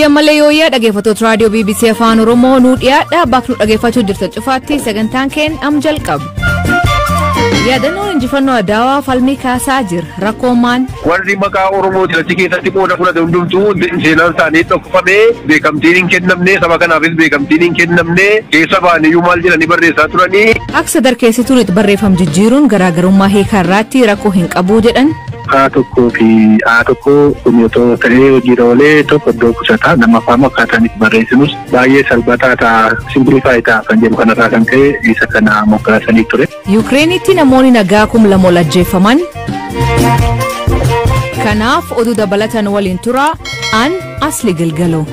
Hayyee malee yooyyaa dhaggeeffattoota raadiyoo BBC Afaan Oromoo nuu dhiyaadha. Bakka nu dhaggeeffachuu jirtan cufaatti sagantaan keen am jalqabu. Yaadannoon injifannoo Adaawaa falmii kaasaa jira. Rakkoon maal? Warri maqaa Oromootiin achi keessatti qooda fudhate hundumtuu seenaan isaanii dhokfamee, beekamtiin hin kennamne, saba kanaafis beekamtiin hin kennamne, keessa ba'aniyyuu maal jedhanii barreessaa turanii. Akka sadarkeessituun itti barreeffamu jijjiiruun garaagarummaa hiikaa irraatti rakkoo hin qabu jedhan. A tokkoo fi A tokko kun otoo ta'ee hojiirra oolee, tokko iddoo qusataa, lammaffaa immoo akkaataan itti barreessinus baay'ee salphataa ta'a, simplify ta'a kan jedhu kanarraa kan ka'e isa kana moggaasanii ture. Yukireenitti namoonni nagaa 2000 ol ajjeefaman. Kanaaf oduu dabalatan waliin tura an Asli Gilgaloo.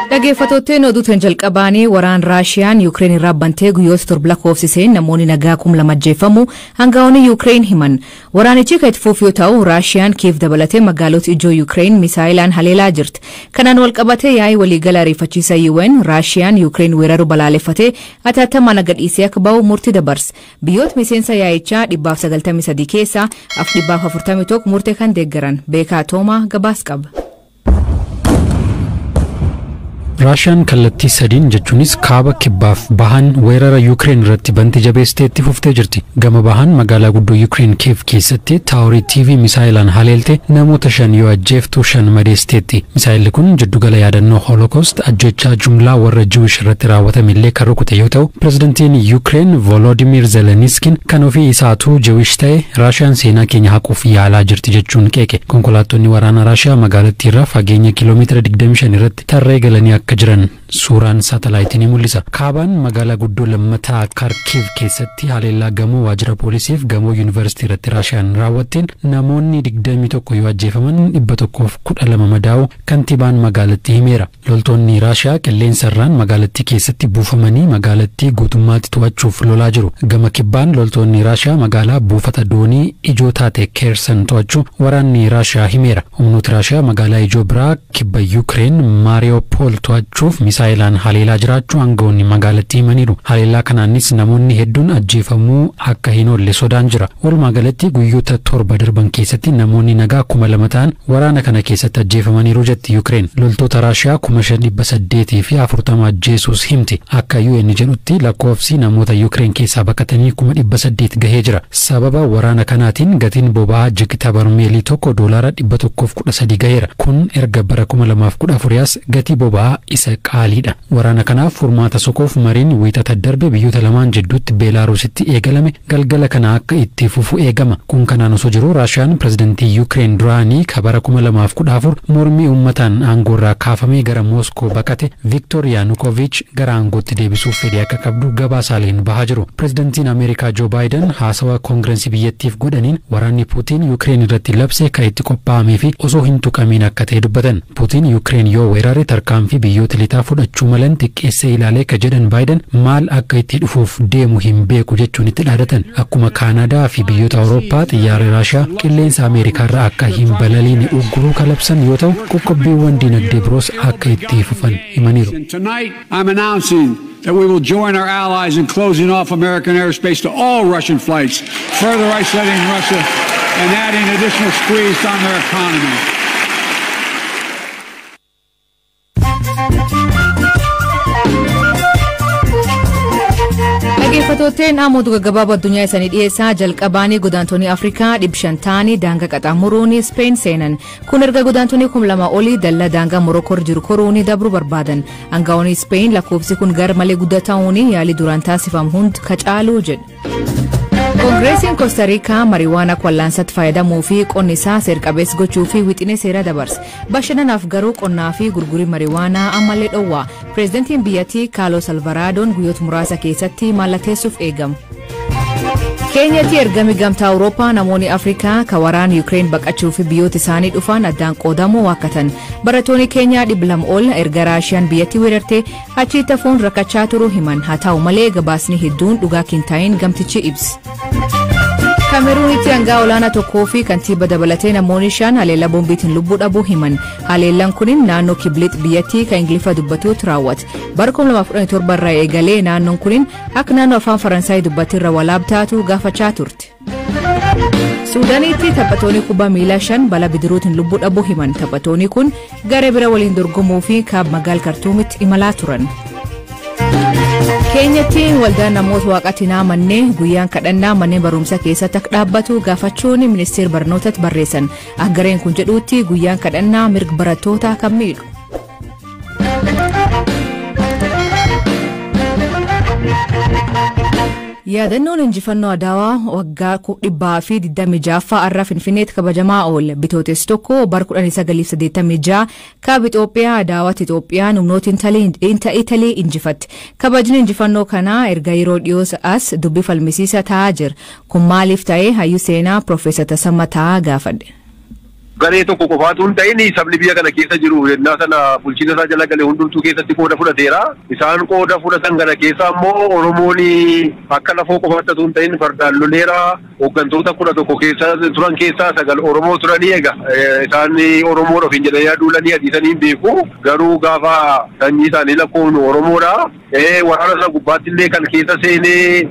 Dhaggeeffattootni oduutiin jalqabaanii waraan Raashiyaan Yuukireen irraa bantee guyyoota 7 lakkoofsiseen namoonni nagaa 2000 ajjeefamu hangaa'onni Yuukireen himan. Waraanichi kan itti fufu yoo ta'u, Raashiyaan Kiiv dabalatee magaalota ijoo Yuukireen misaayilaan haleelaa jirti. Kanaan walqabatee yaa'ii waliigala ariifachiisa UN Raashiyaan Yuukireen weeraruu balaaleffatee atattamaan gadhiisee akka ba'u murtii dabarse. Biyyoota miseensa yaa'ichaa 193 keessaa 441 murtee kan deeggaran. Beekaa Toomaa gabaas qaba. Raashiyaan kallattii sadiin, jechuunis kaaba, kibbaaf bahan weerara Yuukireen irratti banti jabeessitee itti fuftee jirti. Gama bahan magaalaa guddoo Yuukireen Kiiv keessatti taaworii TV misaayilaan haleelte, namoota shan yoo ajjeeftu shan madeessiteetti. Misaayilli kun jiddugala yaadannoo Holocaust, ajjechaa jumlaa warra Jewish irratti raawwatame illee kan rukute yoo ta'u, pirezidantiin Yuukireen Volodimir Zeleniskiin kan ofii isaatuu Jewish ta'e Raashiyaan seenaa keenya haquuf yaalaa jirti jechuun qeeqe. Konkolaattonni waraanaa Raashiyaa magaalattii irraa fageenya kiiloomeetira 25 irratti tarree galanii akka jiran suuraan saatalaayitii ni mul'isa. Kaabaan magaalaa guddoo lammataa Karkiiv keessatti haleellaa gamoo waajjira poolisiif gamoo yuunivarsiitii irratti Raashiyaan raawwatteen namoonni 21 yoo ajjeefaman 112 madaa'u kantiibaan magaalattii himeera. Loltoonni Raashiyaa qilleensa irraan magaalattii keessatti buufamanii magaalattii guutummaatti to'achuuf lolaa jiru. Gama kibbaan loltoonni Raashiyaa magaalaa buufata doonii ijoo taate Keersan to'achuu waraanni Raashiyaa himeera. Humnooti Raashiyaa magaalaa ijoo biraa kibba Yuukireen Maariyopool to'achuuf misaayilaan haleelaa jiraachuu aangawoonni magaalattii himaniiru. Haleellaa kanaanis namoonni hedduun ajjeefamuu akka hin oolle sodaan jira. Walumaa galatti guyyoota 7 darban keessatti namoonni nagaa 2000 ta'an waraana kana keessatti ajjeefamaniiru jetti Yuukireen. Loltoota Raashiyaa 5840 ajjeesuus himti. Akka UN jedhutti lakkoofsi namoota Yuukireen keessaa baqatanii 800,000 gahee jira. Sababa waraana kanaatiin gatiin boba'aa jigita barmeelii tokko doolaara 113 gaheera. Kun erga bara 2014 as gatii boba'aa isa qaaliidha. Waraana kanaaf furmaata soqoof mariin Wiixata darbe biyyoota lamaan jidduutti Beelaarusitti eegalame galgala kana akka itti fufu eegama. Kun kanaan osoo jiru Raashiyaan pirezidantii Yuukireen duraanii ka bara 2014 mormii uummataan aangoorraa kaafamee gara Mooskoo baqate Viktor Yaanukoviich gara aangootti deebisuuf fedhii akka qabdu gabaasaaleen bahaa jiru. Pirezidantiin Ameerikaa Joo Baayiden haasawa koongirensii biyyattiif godhaniin waraanni Puutiin Yuukireen irratti labse kan itti qophaa'amee fi osoo hin tuqamiin akka ta'e dubbatan. Puutiin Yuukireen yoo weerare tarkaanfii biyyoota lixaa fudhachuu malan xiqqeessee ilaalee ka jedhan Baayiden, maal akka itti dhufuuf deemu hin beeku jechuun itti dhaadatan. Akkuma Kaanadaa fi biyyoota Awurooppaa xiyyaarri Raashiyaa qilleensa Ameerikaarra akka hin balaliine ugguruu kalabsan yoo ta'u, qoqqobbiiwwan dinagdee biroos akka itti fufan himaniiru. And tonight, I'm announcing that we will join our allies in closing off American airspace to all Russian flights, further isolating Russia and adding additional squeeze on their economy. Dhaggeeffattootni ammoo gaggabaaboo addunyaa isaanii dhiyeessaa. Jalqabaanii godaantonni Afrikaa 500 ta'anii daangaa qaxxaamuruun Speen seenan. Kun erga godaantonni 2000 olii dallaa daangaa Morookoo jiru koruun dabruu barbaadan. Aangawoonni Speen lakkoofsi kun gar malee guddaa ta'uun yaalii duraan taasifamu hundi kacaaluu jedhu. Koongireesiin Koostariikaa mariiwaana kwallaansatti fayyadamuu fi qonni isaa seer-qabeessa gochuu fi wixinee seera dabarse. Bashannanaaf garuu qonnaa fi gurgurii mariiwaanaa ammallee dhowwa. Pireezidantiin biyyattii Kaalos Alvaraadoon guyyoota muraasa keessatti mallatteessuuf eegamu. Keenyatti ergami gamtaa Awurooppaa namoonni Afrikaa ka waraana Yuukireen baqachuu fi biyyoota isaanii dhufan addaan qoodamuu waakkatan. Barattoonni Keenyaa 200 ol erga Raashiyaan biyyattii weerartee achitti hafuun rakkachaa turuu himan. Haa ta'u malee gabaasni hedduun dhugaa hin ta'in gamtichi ibsa. Kaameruunitti hangaa olaanaa tokkoo fi kantiiba dabalatee namoonni shan haleellaa boombiitiin lubbuu dhabuu himan. Haleellaan kunin naannoo Kibliit biyyattii kan Ingiliffa dubbatuutti raawwate. Bara 2017 irraa eegalee naannoon kunin akka naannoo afaan Faransaay dubbatirra walaab taatu gaafachaa turte. Suudaanitti taphattoonni kubbaa miilaa 5 balaa bidiruutiin lubbuu dhabuu himan. Taphattoonni kun garee bira waliin dorgomuu fi kaaba magaala Kartuumitti imalaa turan. Keenyatti waldaan namoota waaqatti hin amanne guyyaan kadhannaa manneen barumsaa keessatti akka dhaabbatu gaafachuun ministeera barnootaatti barreessan. Akka gareen kun jedhutti guyyaan kadhannaa mirga barattootaa kan miidhu. Yaadannoon injifannoo Adawaa waggaa 126ffaa har'a Finfinneetti kabajamaa oole. Bitootessi 1 bara 1986 kaaba Itoophiyaa Adawaatti Itoophiyaan humnoota Italii injifatte. Kabajni injifannoo kanaa erga yeroo dhiyoo as dubbii falmisiisaa ta'aa jira. Kun maaliif ta'e hayyuu seenaa Piroofeesar Tasammaa Ta'aa gaafadhe. Garee tokko qofaatu hin ta'in sabni biyya kana keessa jiru yennaa sana bulchiinsa isaa jala galee hundumtuu keessatti qooda fudhateera. Isaan qooda fudhatan kana keessa immoo Oromoon akka lafoo qofaatti osoo hin ta'in fardaan loleera. Hooggantoota 11 keessa turan keessaa 9 Oromoo turanii egaa isaan Oromoodha ofiin jedhanii duulanii adiisanii hin beeku. Garuu gaafa sanyii isaanii lakkoofnu Oromoodha. Waraana sana gubbaatti illee kan keessa seenee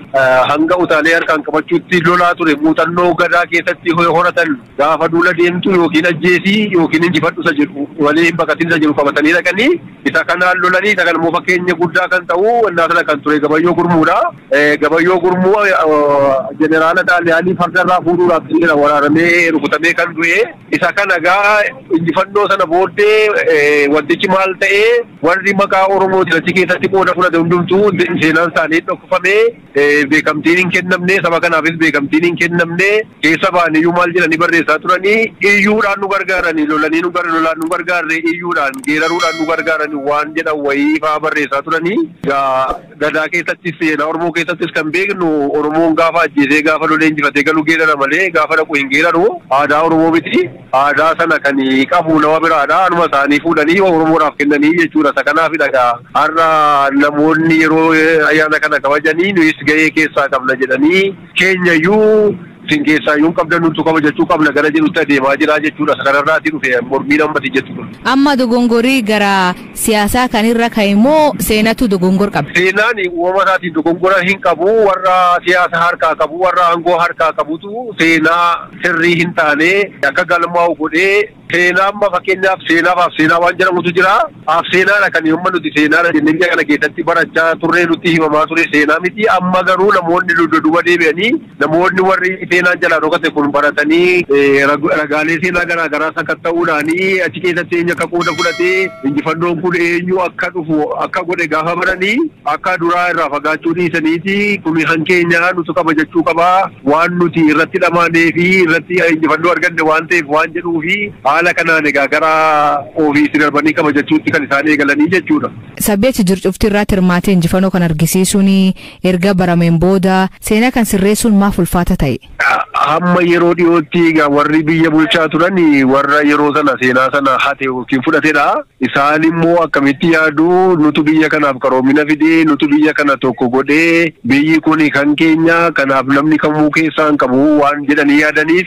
hanga utaalee harkaan qabachuutti lolaa ture muuxannoo gadaa keessatti horatan gaafa duula deemtu yookiin ajjeesii yookiin injifadhu isa jedhu malee hin baqatin isa jedhu qabatanii dhaqanii isa kanaan lolanii isa kan immoo fakkeenya guddaa kan ta'u innaa sana kan ture Gabayyoo Gurmuudha. Gabayyoo Gurmuu jeneraala Xaaliyaanii fardarraa fuudhuudhaaf jira waraanamee rukutamee kan du'e isa kana egaa injifannoo sana booddee wantichi maal ta'ee warri maqaa Oromootiin achi keessatti qooda fudhate hundumtuu seenaan isaanii dhokfamee beekamtiin hin kennamne saba kanaafis beekamtiin hin kennamne keessa ba'aniyyuu maal jedhanii barreessaa turanii iyyuudhaan nu gargaaranii lolanii nu lolaan nu gargaarre iyyuudhaan geeraruudhaan nu gargaaranii waan jedhan wayii fa'aa barreessaa turanii. Gadaa keessattis seenaa Oromoo keessattis kan beeknu Oromoon gaafa ajjeesee gaafa lolee injifatee galu geerara malee gaafa dhaqu hin geeraru aadaa Oromoo miti. Aadaa sana kan qabu nama biraadha. Anuma isaanii fuudhanii Oromoodhaaf kennanii jechuudha. Isa kanaafidha egaa har'a namoonni yeroo ayyaana kana kabajanii nuyis gahee keessaa qabna jedhanii keenyayyuu isin keessaa yoon qabdan nutu kabajachuu qabna gara jedhutti adeemaa jira jechuudha. Isa kanarraati dhufe mormiin ammati jechuudha. Amma dogongorii gara siyaasaa kan irra ka'e moo seenatu dogongor qaba? Seenaan uumama isaatiin dogongora hin qabu. Warra siyaasa harkaa qabu, warra aangoo harkaa qabutu seenaa sirrii hin taane akka galmaa'u godhee seenaa amma fakkeenyaaf seenaaf seenaa waan jedhamutu jira. Af seenaadha kan yommuu nuti seenaadha jennee biyya kana keessatti barachaa turree nutti himamaa ture seenaa miti. Amma garuu namoonni dudduuba deebi'anii namoonni warri seenaan jalaa dhokate kun baratanii ragaalee seenaa garaa garaa sakatta'uudhaanii achi keessatti eenyu akka qooda fudhatee injifannoon kun eenyu akka dhufu akka godhe gaafa baranii akka duraa irraa fagaachuu dhiisaniiti kun hankeenyaa nutu kabajachuu qabaa waan nuti irratti dhamaanee fi irratti injifannoo arganne waan ta'eef waan jedhuu fi haala kanaan egaa gara ofiisi darbanii kabajachuutti kan isaan eegalanii jechuudha. Sabbi achi jiru cufti irratti hirmaatee injifannoo kan argisiisuun erga barameen booda seenaa kan sirreessuun maaf ulfaata ta'e? Hamma yeroo dhiyootti egaa warri biyya bulchaa turan warra yeroo sana seenaa sana hate yookiin fudhatedha. Isaan immoo akkamitti yaadu nutu biyya kanaaf qaroomina fidee nutu biyya kana tokko godhee biyyi kun kan keenya kanaaf namni kamuu keessaa hin qabu waan jedhanii yaadaniif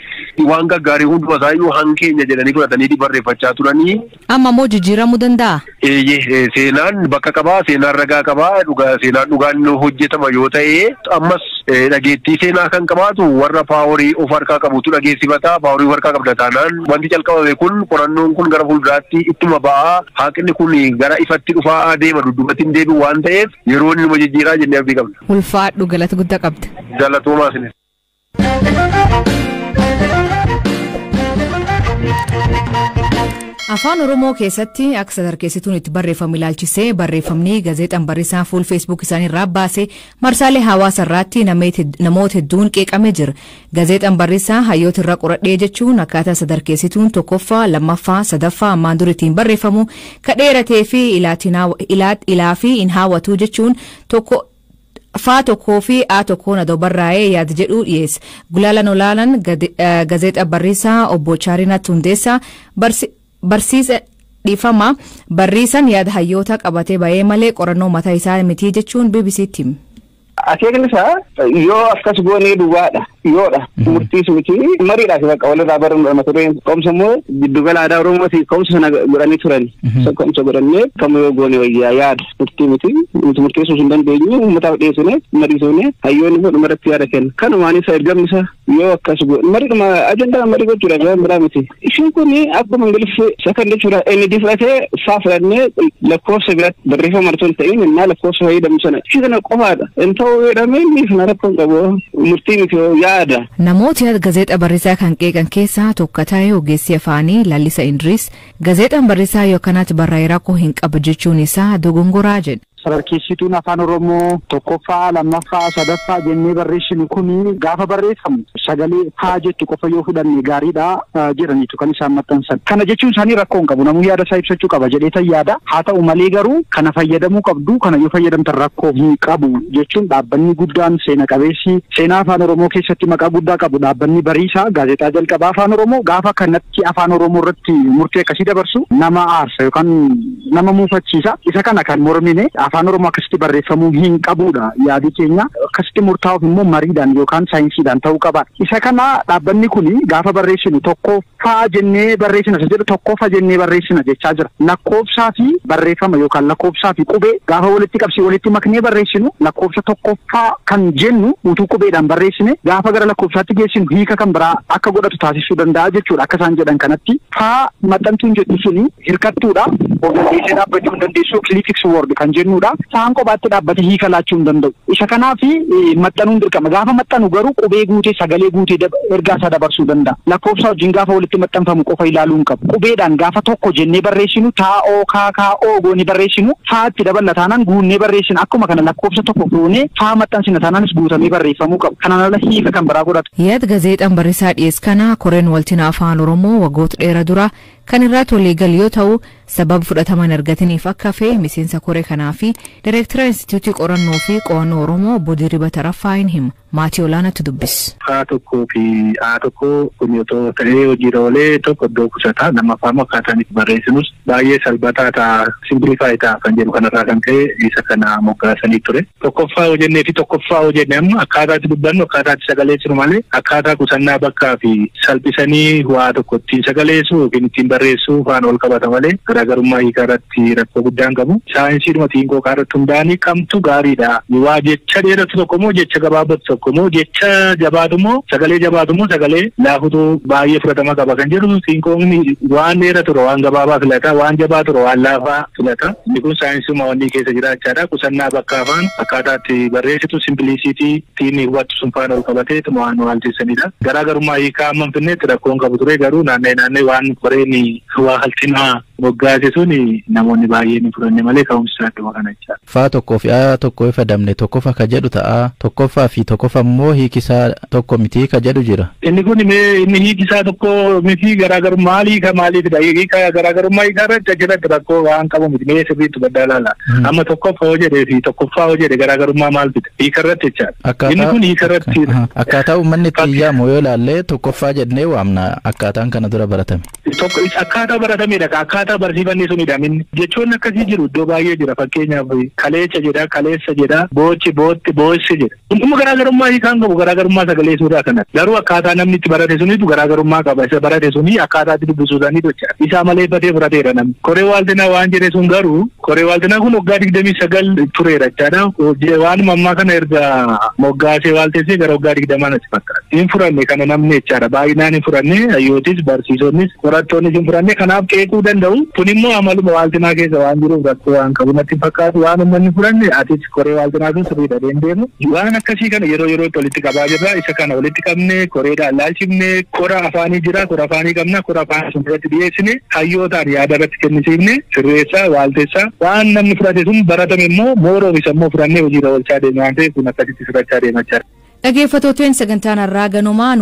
waan gaggaarii hunduma isaayyuu hankeenya jedhanii fudhatanii barreeffachaa turanii. Amma immoo jijjiiramuu danda'a? Eeyyee seenaan bakka qabaa, seenaan ragaa qabaa, seenaan dhugaan hojjetama yoo ta'e ammas dhageettii seenaa kan qabaatu warra paaworii of harkaa qabutu dhageessifata. Paaworii of harkaa qabda taanaan wanti jalqabame kun qorannoon kun gara fuulduraatti ittuma ba'aa haqni kun gara ifatti dhufaa adeema dudduubatti hin deebi'u waan ta'eef yeroo inni numa jijjiiraa jennee abdii qabna. Ulfaadhu galata guddaa qabda. Galatoomaa isinis. Afaan Oromoo keessatti akka sadarkeessituun itti barreeffamu ilaalchisee barreeffamni gaazexaan barreessaa fuul feesbuuk isaanii irraa baase marsaalee hawaasa irratti namoota hedduun qeeqamee jira. Gaazexaan barreessaa hayyoota irraa qoradhee jechuun akkaataa sadarkeessituun tokkoffaa, lammaffaa, sadaffaa ammaan dura ittiin barreeffamu ka dheeratee fi ilaa fi hin hawwatu jechuun tokko faa tokkoo fi a tokkoon adoo barraa'ee yaada jedhuu dhiyeesse. Gulaalan olaanan gaazexaa barreessaa obbo Chaarinaa Hundeessaa barsiisa dhiifama barreessan yaada hayyoota qabatee ba'ee malee qorannoo mataa isaa miti jechuun BBC'tti hime. Akeekni isaa yoo akkas goonee duwwaadha. Yoodha. Murtiis miti mariidhaaf bakka walirraa baruun mata dureen ka'umsa immoo giddugala aadaa Oromooti ka'umsa sana godhanii turan. Isa ka'umsa godhannee kam yoo goone wayyaa yaada murtii miti nuti murteessuu hin dandeenyu uummataaf dhiyeessine mariisifne hayyoonni immoo dhumarratti yaada kenna. Kanumaan isa ergamni isa yoo akkas godhe mariidhuma ajandaa marii gochuudha gara biraa miti. Ishiin kun akkuma Ingiliffi sakan jechuudha inni fudhatee faa fudhannee lakkoofsa biraatti barreeffama martoon ta'in innaa lakkoofsa fayyadamu sana ishii kana qofaadha. Hin ta'uu jedhamee inni sana rakkoo hin qabu murtii miti yaada. Namoota gazeexaa barreessaa kan qeeqan keessaa tokko ta'e ogeessi afaanii Lallisa Indiriis gazeexaan barreessaa yookaan barraa'ee rakkoo hin qabu jechuun isaa dogongoraa jedha. Sadarkeessituun afaan Oromoo tokkoffaa, lammaffaa, sadaffaa jennee barreessinu kun gaafa barreeffamu sagalee faa jettu qofa yoo fudhanne gaariidha jedhaniitu kan isaan maxxansan. Kana jechuun isaanii rakkoo hin qabu. Namuu yaada isaa ibsachuu qaba jedhee yaada. Haa ta'u malee garuu kana fayyadamuu qabdu kana yoo fayyadamtan rakkoo hin qabu jechuun dhaabbanni guddaan seena qabeessi seenaa afaan Oromoo keessatti maqaa guddaa qabu dhaabbanni Bariisaa gaazexaa jalqabaa afaan Oromoo gaafa kanatti afaan Oromoo irratti murtee akkasii dabarsu nama aarsa yookaan nama muufachiisa. Isa kana kan mormine afaan Oromoo akkasitti barreeffamuu hin qabudha yaadi keenya. Akkasitti murtaa'uuf immoo mariidhaan yookaan saayinsiidhaan ta'uu qaba. Isa kana dhaabbanni kun gaafa barreessinu tokkoffaa jennee barreessina isa jedhu tokkoffaa jennee barreessina jechaa jira. Lakkoofsaa fi barreeffama yookaan lakkoofsaa fi qubee gaafa walitti qabsi walitti maknee barreessinu lakkoofsa tokkoffaa kan jennu utuu qubeedhaan barreessine gaafa gara lakkoofsaatti geessinu hiika kan biraa akka godhatu taasisuu danda'a jechuudha. Akka isaan jedhan kanatti faa maxxantuun jettu suni hirkattuudha. Organization dhaabbachuu hin dandeessu clitics word kan jennudha. Faan kophaatti dhaabbate hiika laachuu hin danda'u. Isa kanaaf maxxanuun dirqama. Gaafa maxxanu garuu qubee guutee sagalee guutee ergaa isaa dabarsuu danda'a. Lakkoofsa wajjin gaafa walitti maxxanfamu qofa ilaaluu hin qabu. Qubeedhaan gaafa tokko jennee barreessinu taa'oo kaakaa'oo goonee barreessinu faatti dabala taanaan guunnee barreessina. Akkuma kana lakkoofsa tokko goonee faa maxxansina taanaanis guutamee barreeffamuu qabu. Kanaan ala hiika kan biraa godhatu. Yaad gazeexaan barreessaa dhiyees kana koreen waltina afaan Oromoo waggoota dheeraa dura kan irraa waliigal yoo ta'u sababa fudhataman argataniif akka fe'e miseensa koree kanaa fi Direektara Instituutii Qorannoo fi Qo'annoo Oromoo obbo Dirribii Tarafaa hin hima. Maatii olaanaatu dubbis. Faa tokkoo fi haa tokko kun otoo ta'ee hojiirra oolee tokko iddoo qusataa lammaffaa immoo akkaataan itti barreessinus baay'ee salphataa ta'a simplify ta'a kan jedhu kanarraa kan ka'e isa kana moggaasanii ture. Tokkoffaa hoo jennee fi tokkoffaa hoo jenne amma akkaataa itti dubbannu akkaataa itti sagaleessinu malee akkaataa qusannaa bakkaa fi salphisanii waa tokko ittiin sagaleessu yookiin ittiin barreessuu faana ol qabata malee garaagarummaa hiikaa irratti rakkoo guddaan qabu. Saayinsiidhuma xiinqooqaa irratti hundaa'anii kamtu gaariidha. Waa jecha dheeratu tokko moo jecha gabaabatu tokko moo jecha jabaatu moo sagalee jabaatu moo sagalee laafutu baay'ee fudhatama qaba kan jedhu xiinqooqni waan dheeratu waan gabaabaa filata waan jabaatu waan laafaa filata. Inni kun saayinsuma wanni keessa jiraachaadha. Qusannaa bakka afaan akkaataa itti barreessitu simplicitii ittiin hubattu sun faana ol qabatee waan waalteessanidha. Garaagarummaa hiikaa amma finfinneetti rakkoon qabu ture garuu naannee waan koreen waa haltinaa moggaase sun namoonni baay'een hin fudhanne malee ka'umsi isaa adduma kana jechaadha. Faa tokkoo fi aa tokko ifadamne tokkofa ka jedhu ta'a tokkoffaa fi tokkofa immoo hiikisaa tokko miti ka jedhu jira. Inni kun mee inni hiikisaa tokko miti garaagarummaa maalii ka maaliifidha hiika garaagarummaa hiikaa irratti achirratti rakkoo waan qabu miti mee sirriitti baddaa ilaala. Amma tokkoffaa hoo jedhee fi tokkoffaa hoo jedhe garaagarummaa maal fida hiika irratti jechaadha. Inni kun hiika irratti. Akkaataa uummanni itti yaamu yoo ilaalle tokkoffaa jennee waamna akkaataan kana dura baratame. Tokko akkaataa baratamedha akkaataa barsiifannee sunidha minni jechoonni akkasii jiru iddoo baay'ee jira fakkeenyaaf kaleecha jedha kaleessa jedha boochi bootti boosse jedha hunduma garaagarummaa hiikaan qabu garaagarummaa sagalee suuraa kana garuu akkaataa namni itti barate sunitu garaagarummaa qaba isa barate suni akkaataa itti dubbisuu isaanii tocha isaa maleeffatee fudhateera namni koree waaltinaa waan jedhe sun garuu koree waaltinaa kun waggaa 29 tureera jechaadha waanuma ammaa kana erga moggaasee waalteessee gara waggaa 20 natti fakkaata hin furanne kana namni jechaadha baay'inaan hin furanne hayyootis barsiisonnis qorattoonnis hin furanne kanaaf qeequu danda'u. Kun immoo amaluma waaltinaa keessa waan jiruuf rakkoo waan qabu natti fakkaatu waan uummanni furanne atis koree waaltinaa sun sirriidha deemu waan akkasii kana yeroo yerootti walitti qabaa jirra isa kana walitti qabne koreedhaan laalchifne kora afaanii jira kora afaanii qabna kora afaanii sun irratti dhiyeessine hayyootaan yaada irratti kennisiifne sirreessaa waalteessaa waan namni fudhate sun baratame immoo mooroof isa immoo fudhannee hojiirra oolchaa deema waan ta'eef kun akkasitti sirrachaa deema jechaadha. Dhaggeeffattootni sagantaan har'aa ganumaa.